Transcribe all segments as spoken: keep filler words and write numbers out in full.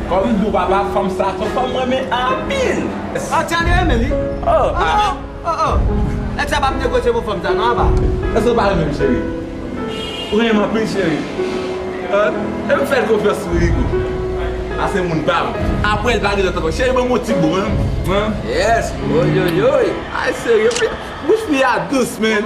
Kòm m di w papa, fanm sa se yon fanm mwen renmen anpil. Oh, Charlie renmen li. Oh, oh, oh, oh. Nèg sa p ap negosye pou fanm sa non, apa. Èske w pa renmen m, cheri? Ou renmen m anpil, cheri. Hein? E m fè l konfyans wi, Rico. A se moun pa m. Apre l pa gen lòt ankò. Cheri, ban m yon ti bo, hein? Hein? Yes. Oyoyoy. Ay, cheri, bouch fi a dous, man.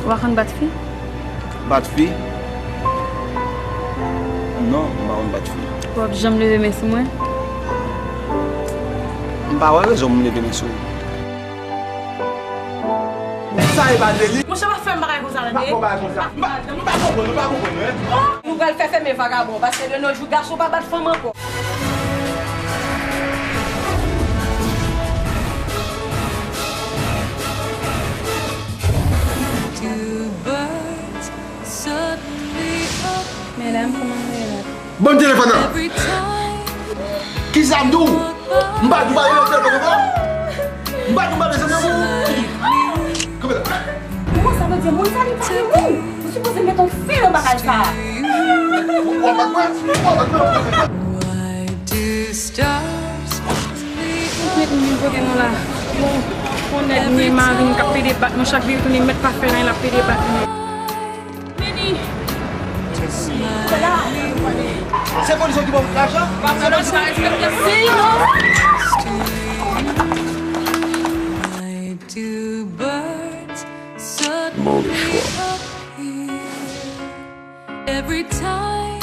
Ou pa konn bat fi? Bat fi? Non, m pa konn bat fi. Ou p ap janm leve men sou mwen? M pa wè rezon pou m leve men sou ou. Sa e pa deli. Monchè, pa fè m bagay konsa, tande. M pa fè w bagay konsa. M pa, m pa konprann, m pa konprann, hein. Nou pral fè fèmen vagabon, paske de nos jours, gason pa bat fanm ankò. Medam, kòman nou ye la? Ban m telefòn nan! Kisa m di w? M pa di w pa rele telefòn nan ankò? M pa di w pa desann nan pou ou? Kanpe la. Kòman sa vle di moun sa li pa gen moun? Ou sipoze met yon fen nan bagay sa. W ap bat mwen? W ap bat mwen? Ou mèt vin kote nou la. Bon, yon nèg mwen mari m k ap pede bat mwen, chak li retounen mèt pa fè anyen, l ap pede bat mwen. Vini. Se polis yo ki ba w lajan? Se polis yo ki... Move chwa. Every time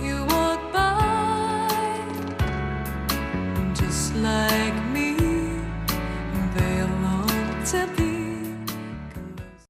you walk by, just like me, they long to be